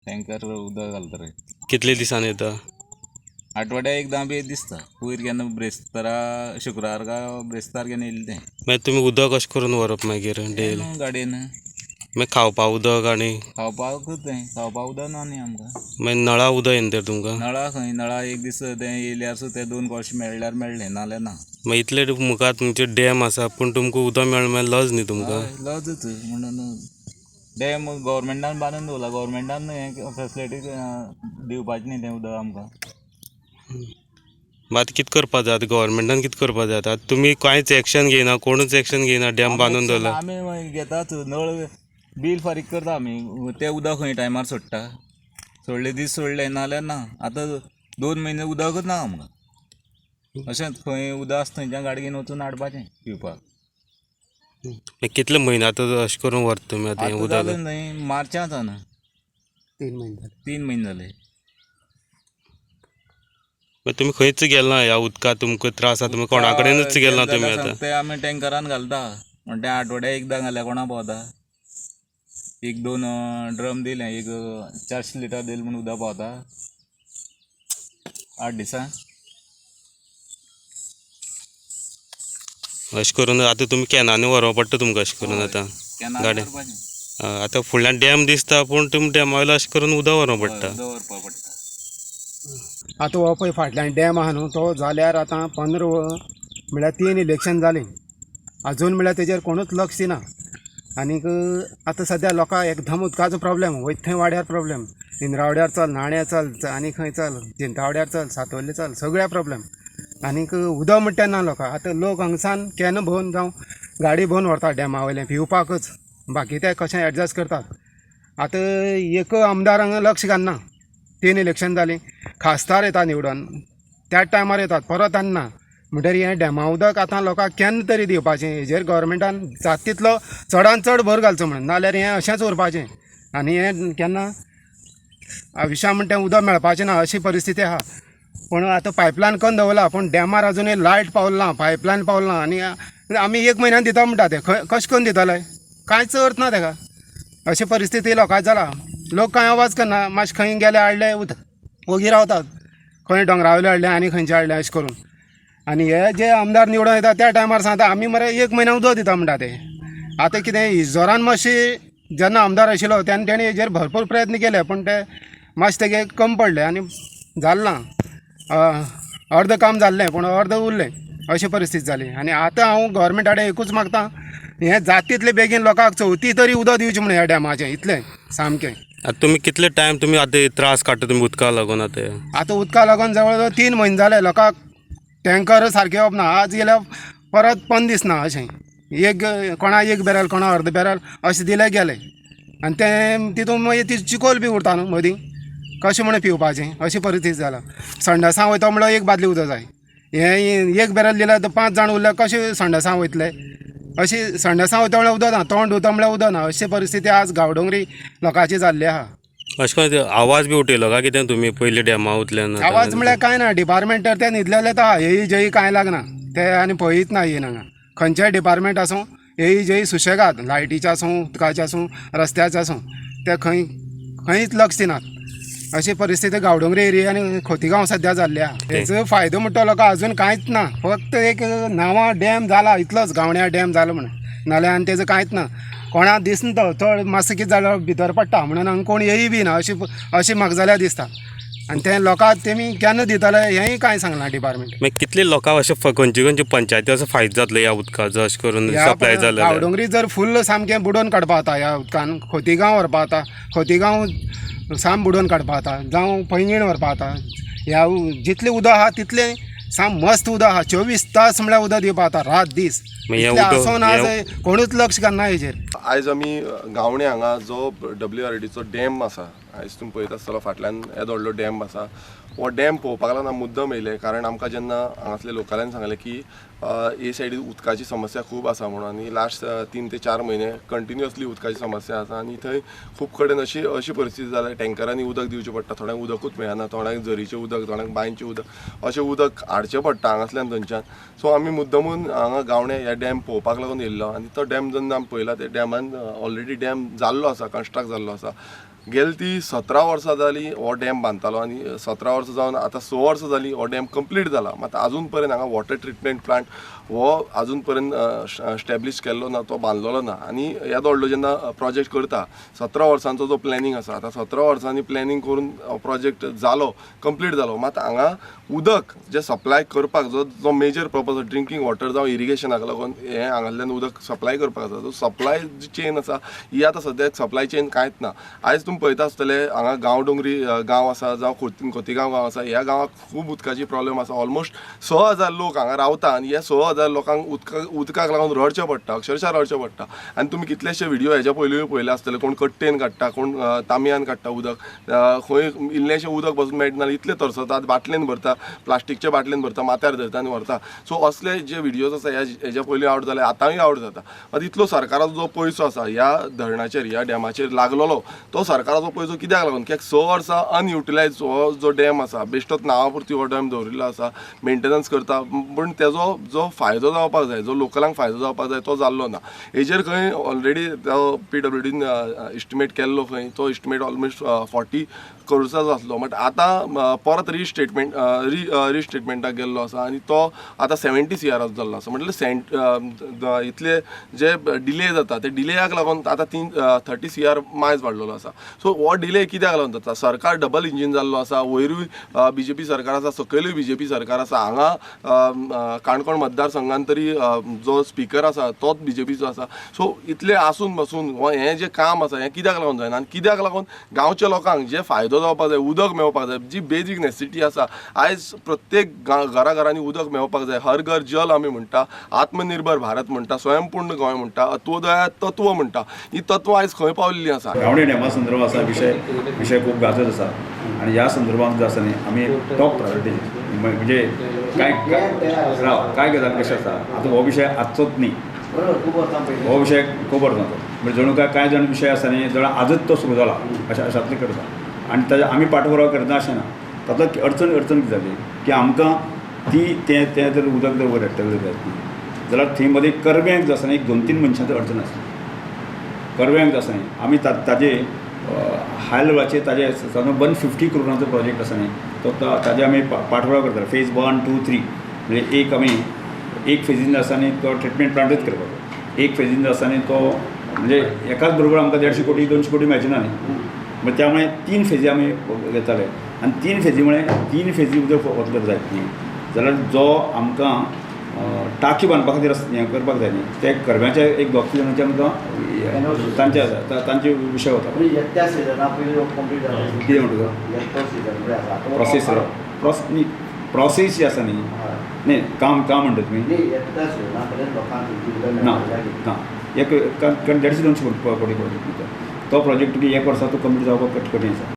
Tanker उदक घालता रे. कितले दिसांनी येता? आठवड्या एकदां बी दिसता. पयर केन्ना ब्रेस्तारा शुक्रार काय ब्रेस्तार केन्ना येयलें तें. मागीर तुमी उदक अशें करून व्हरप मागीर डेली? गाडयेन. मागीर खावपा उदक आनी खावपाकूच तें, खावपा उदक ना न्ही आमकां. मागीर नळा उदक येना तर तुमकां? नळा खंय, नळा एक दीस तें येयल्यार सुद्दां ते 2 कळशे मेळ्ळ्यार मेळ्ळें, नाल्यार ना. मागीर इतले मुखार तुमचे डॅम आसा पूण तुमकां उदक मेळना मागीर लज न्ही तुमकां? लजच म्हणून डॅम गव्हर्मेंटान बांदून दवरला, गव्हर्मेंटान हें फेसिलिटी दिवपाचें न्ही तें उदक आमकां. मागीर आतां कितें करपा जाय? आतां गव्हर्मेंटान कितें करपा जाय? आतां तुमी कांयच एक्शन घेयना, कोणूच एक्शन घेयना, डॅम बांदून दवरला. आमी घेतात नळ बील फारीक करता आमी, तें उदक खंय टायमार सोडटा, सोडले दीस सोडले नाल्यार ना. आतां 2 म्हयने उदकच ना आमकां. अशेंच खंय उदक आसा थंयच्यान गाडी घेवन वचून हाडपाचें पिवपाक. कितले म्हयने आतां अशें करून व्हरता तुमी आतां हें उदक? जालें न्हय मार्चांत जाना, 3 म्हयने जाले. 3 म्हयने जाले. तुमी खंयच गेल ना ह्या उदका तुमकां त्रास आसा, तुमी कोणा कडेनच गेल ना तुमी आतां? ते आमी टँकरान घालता, म्हण ते आठवड्या एकदां घाल्यार कोणा पावता? 1-2 ड्रम दिलें, एक 400 लिटर दिलें म्हूण उदक पावता 8 दिसां. अशें करून आतां तुमी कॅनांनी व्हरपा पडटा तुमकां अशें करून आतां गाडी. आतां फुडल्यान डॅम दिसता पूण तुमी डॅमा वयलो अशें करून उदक व्हरपा पडटा. उदक व्हरपा पडटा. आतां हो पळय फाटल्यान डॅम आहा न्हू, तो जाल्यार आतां 15 म्हळ्यार 3 इलेक्शन जालीं, आजून म्हळ्यार तेजेर कोणूच लक्ष दिना. आनीक आतां सद्या लोकांक एकदम उदकाचो प्रोब्लेम, वयता थंय वाड्यार प्रोब्लेम, इंद्रावड्यार चल, नाण्या चल, आनी खंय चल, जिंतावड्यार चल, सातोर्ले चल, सगळ्या प्रोब्लेम. आनीक उदक म्हणटा ना लोकांक. आतां लोक हांगसान can भरून जावं गाडी भरून व्हरता डॅमा वयलें पिवपाकच, बाकी ते कशें एडजस्ट करतात. आतां एक आमदार हांगा लक्ष घालना, 3 इलेक्शन जालीं, खासदार येता निवडून त्याच टायमार येतात, परत आनी ना. म्हणटकीर हें डॅमा उदक आतां लोकांक केन्ना तरी दिवपाचें हेजेर गव्हर्मेंटान जाता तितलो चडान चड भर घालचो म्हणून, नाल्यार हें अशेंच उरपाचें आनी हें केन्ना आयुश्या म्हणटा तें उदक मेळपाचें ना अशी परिस्थिती आहा. पूण आतां पायपलायन करून दवरला पूण डॅमार अजुनूय लायट पावल ना, पायपलायन पावल ना. आनी आमी 1 म्हयन्यान दिता म्हणटा ते, खंय कशें करून दितले? कांयच अर्थ ना तेका. अशी परिस्थिती लोकांची जाला. लोक कांय आवाज करना, मातशें खंय गेले हाडले उदक ओगी रावतात, खंय दोंगरा वयले हाडले आनी खंयचे हाडले अशें करून. आनी हे जे आमदार निवडून येता त्या टायमार सांगता आमी मरे 1 म्हयन्या उदक दिता म्हणटा ते. आतां कितें इजोरान मातशी जेन्ना आमदार आशिल्लो तेन्ना तेणें हेजेर भरपूर प्रयत्न केले पूण ते मातशें तेगे कम पडले आनी जालें ना, अर्द काम जाल्लें पूण अर्द उरलें, अशी परिस्थिती जाली. आनी आतां हांव गव्हर्मेंटा कडेन एकूच मागता, हें जाता तितले बेगीन लोकांक चवथी तरी उदक दिवचें म्हणून ह्या डॅमाचें, इतलें सामकें. आतां तुमी कितले टायम तुमी आतां त्रास काडटा तुमी उदका लागून? आतां आतां उदका लागून जवळ जवळ 3 म्हयने जाले, लोकांक टँकर सारकें येवप ना, आज गेल्यार परत 15 दीस ना, अशें एक कोणा 1 बॅरल कोणा अर्द बॅरल अशें दिलें गेलें. आनी तें तितून मागीर ती चिकोल बी उरता न्हू मदीं, कशें म्हणून पिवपाचें, अशी परिस्थिती जाला. संडासां वयता म्हणल्यार 1 बादली उदक जाय, हें 1 बॅरल दिल्यार 5 जाण उरल्यार कशें संडासां वयतले? अशी संडासां वयता म्हणल्यार उदक ना, तोंड धुता म्हणल्यार उदक ना, अशी परिस्थिती आज गांवडोंगरी लोकांची जाल्ली आहा. अशें करून आवाज बी उठयलो काय कितें तुमी पयलीं डॅमा वतल्यान? आवाज म्हणल्यार कांय ना, डिपार्टमेंट तर ते न्हिदलेले आहा, येई जेई कांय लागना ते, आनी पळयत ना येयना हांगा खंयचेय डिपार्टमेंट आसूं, येई जेई सुशेगाद, लायटीचें आसूं, उदकाचें आसूं, रस्त्याचें आसूं, ते खंय खंयच लक्ष दिनात. अशी परिस्थिती गांवडोंगरी एरिया आनी खोतीगांव सद्या जाल्ली आहा. हेचो फायदो म्हणटा लोकांक अजून कांयच ना, फक्त एक नांवा डॅम जाला इतलोच, गावण्या डॅम जालो म्हणून, नाल्यार आनी तेजो कांयच ना. कोणाक दिसना तो चड मातसो कितें जाल्यार भितर पडटा म्हणून हांगा कोण येय बी ना अशी अशी म्हाका जाल्यार दिसता. आनी ते लोकांक तेमी केन्ना दितले हेंय कांय सांगना डिपार्टमेंट. मागीर कितले लोकांक अशें खंयची खंयची पंचायती असो फायदो जातलो ह्या उदकाचो अशें करून सप्लाय जाल्यार? गांवडोंगरी जर फुल्ल सामकें बुडोवन काडपा जाता ह्या उदकान, खोतीगांव व्हरपा जाता, खोतीगांव साम बुडोवन काडपा जाता, जावं पैंगीण व्हरपा जाता. ह्या जितलें उदक आहा तितलें साम मस्त उदक आहा, 24 तास म्हळ्यार उदक दिवपा जाता, रात दीस. आसून आज कोणूच लक्ष घालना हेजेर. आयज आमी गावणे हांगा जो WRDचो डॅम आसा, आयज तुमी पळयता आसतलो फाटल्यान येदो व्हडलो डॅम आसा, हो डॅम पळोवपाक लागून मुद्दम येयले, कारण आमकां जेन्ना हांगासले लोकांनी सांगलें की हे सायडीन उदकाची समस्या खूब आसा म्हणून, आनी लास्ट 3 ते 4 म्हयने कंटिन्युअसली उदकाची समस्या आसा आनी थंय खूब कडेन अशी अशी परिस्थिती जाल्या, टँकरांनी उदक दिवचें पडटा, थोड्यांक उदकूच मेळना, थोड्यांक झरीचें उदक, थोड्यांक बांयचें उदक, अशें उदक हाडचें पडटा हांगासल्यान थंयच्यान. सो आमी मुद्दमून हांगा गावणे ह्या डॅम पळोवपाक लागून येयल्लो आनी तो डॅम जेन्ना आमी पळयला, त्या डॅमान ऑलरेडी डॅम जाल्लो आसा, कन्स्ट्रक्ट जाल्लो आसा. गेली ती 17 वर्सां जाली हो डॅम बांदतालो आनी 17 वर्सां जावन आतां 6 वर्सां जाली हो डॅम कंप्लीट जाला. मात आजून पर्यंत हांगा वॉटर ट्रिटमेंट प्लांट हो आजून पर्यंत स्टॅब्लिश केल्लो ना, तो बांदलेलो ना. आनी येदो व्हडलो जेन्ना प्रोजेक्ट करता 17 वर्सांचो जो प्लॅनिंग आसा, आतां 17 वर्सांनी प्लॅनिंग करून प्रोजेक्ट जालो, कंप्लीट जालो, मात हांगा उदक जें सप्लाय करपाक जो जो मेजर पर्पज ड्रिंकींग वॉटर जावं इरिगेशनाक लागून हें हांगांतल्यान उदक सप्लाय करपाक आसा, जो सप्लाय जी चेन आसा ही आतां सद्याक सप्लाय चेन कांयच ना. आयज तुमी पळयता आसतले हांगा गांवडोंगरी गांव आसा जावं खोतीगांव गांव आसा, ह्या गांवाक खूब उदकाची प्रॉब्लेम आसा. ऑलमोस्ट 6000 लोक हांगा रावता आनी ह्या 6000 लोकांक उदकाक लागून रडचें पडटा, अक्षरशः रडचें पडटा. आनी तुमी कितलेशे व्हिडियो हेज्या पयलीं पळयले आसतले, कोण कट्टेन काडटा, कोण तांबयान काडटा उदक, खंय इल्लेशें उदक बसून मेळना इतले तरसतात, बाटलेन भरता, प्लास्टिकच्या बाटलेन भरता, माथ्यार धरता आनी व्हरता. सो असले जे व्हिडियोज आसा हेज्या पयलीं आवट जाले, आतांय आवट जाता. आतां इतलो सरकाराचो जो पयसो आसा ह्या धरणाचेर, ह्या डॅमाचेर लागलेलो, तो सरकाराचो पयसो कित्याक लागून कित्याक 6 वर्सां अनयुटिलायज हो जो डॅम आसा, बेश्टोच नांवा पुरती हो डॅम दवरिल्लो आसा, मेंटेनन्स करता, पूण तेजो जो फायदो जावपाक जाय, जो लोकलांक फायदो जावपाक जाय तो जाल्लो ना. हेजेर खंय ऑलरेडी तो PWDन इस्टिमेट केल्लो, खंय तो इस्टिमेट ऑलमोस्ट 40 करोड्साचो आसलो, बट आतां परत रिस्टेटमेंटाक गेल्लो आसा आनी तो आतां 70 CR जाल्लो आसा. म्हटल्यार इतले जे डिले जाता ते डिलेयाक लागून आतां 30 CR मायज वाडलेलो आसा. सो हो डिले कित्याक लागून जाता? सरकार डबल इंजीन जाल्लो आसा, वयरूय BJP सरकार आसा, सकयलूय BJP सरकार आसा. हांगा काणकोण मतदारसंघान तरी जो स्पिकर आसा तोच BJPचो आसा. सो इतले आसून बसून हें जें काम आसा हें कित्याक लागून जायना आनी कित्याक लागून गांवच्या लोकांक जे फायदो जावपाक जाय, उदक मेळपाक जाय, जी बेजीक नेसेसिटी आसा, आयज प्रत्येक घरा घरांनी उदक मेळपाक जाय. हर घर जल आमी म्हणटा, आत्मनिर्भर भारत म्हणटा, स्वयंपूर्ण गोंय म्हणटा, अत्वोदया तत्व म्हणटा, ही तत्वां आयज खंय पावलेली आसा? गावणे डॅमा संदर्भात आसा विशय खूब गाजत आसा आनी ह्या संदर्भात जो आसा न्ही आमी टॉप प्रायोरिटी म्हणजे काय राव काय गजाल कशें आसा, आतां हो विशय आजचोच न्ही, हो विशय खूब वर्सांचो, म्हणजे जणू काय कांय जाण विशय आसा न्ही जाल्यार आजच तो सुरू जाला अशें अशांतलें करता आनी ताजे आमी पाठपुरावा करना अशें ना. तातूंत अडचण कितें जाली की आमकां ती तें तें जर उदक जर वयर हाडटले जायत न्ही जाल्यार थंय मदीं करव्यांक जो आसा न्ही एक 2-3 मनशांचो अडचण आसा. करव्यांक जो आसा न्ही आमी ताजे हाय लेवलाचेर ताजे सादारण 150 करोडांचो प्रोजेक्ट आसा न्ही तो ताजे आमी पाठपुरावा करताले. फेज 1, 2, 3 म्हणजे एक आमी एक फेजीन आसा न्ही तो ट्रिटमेंट प्लांटूच करपाचो, एक फेजीन आसा न्ही तो म्हणजे एकाच बरोबर आमकां 150 कोटी 200 कोटी मेळचे ना न्ही, मागीर त्यामुळे 3 फेजी आमी घेताले आनी 3 फेजी मुळे 3 फेजी उदक वतले जायत न्ही जाल्यार जो आमकां टाकी बांदपा खातीर हें करपाक जाय न्ही ते करव्याचे एक 2-3 जाणांचे आमकां तांचे आसा तांचे विशय वता. कितें म्हणटा प्रोसेस न्ही, प्रोसेस जी आसा न्ही न्ही काम काम म्हणटा तुमी ना ना एक कारण 150-200 कोटी प्रोजेक्ट तो प्रोजेक्ट तुका एक वर्सा तो कंप्लीट जावपाक कठीण आसा.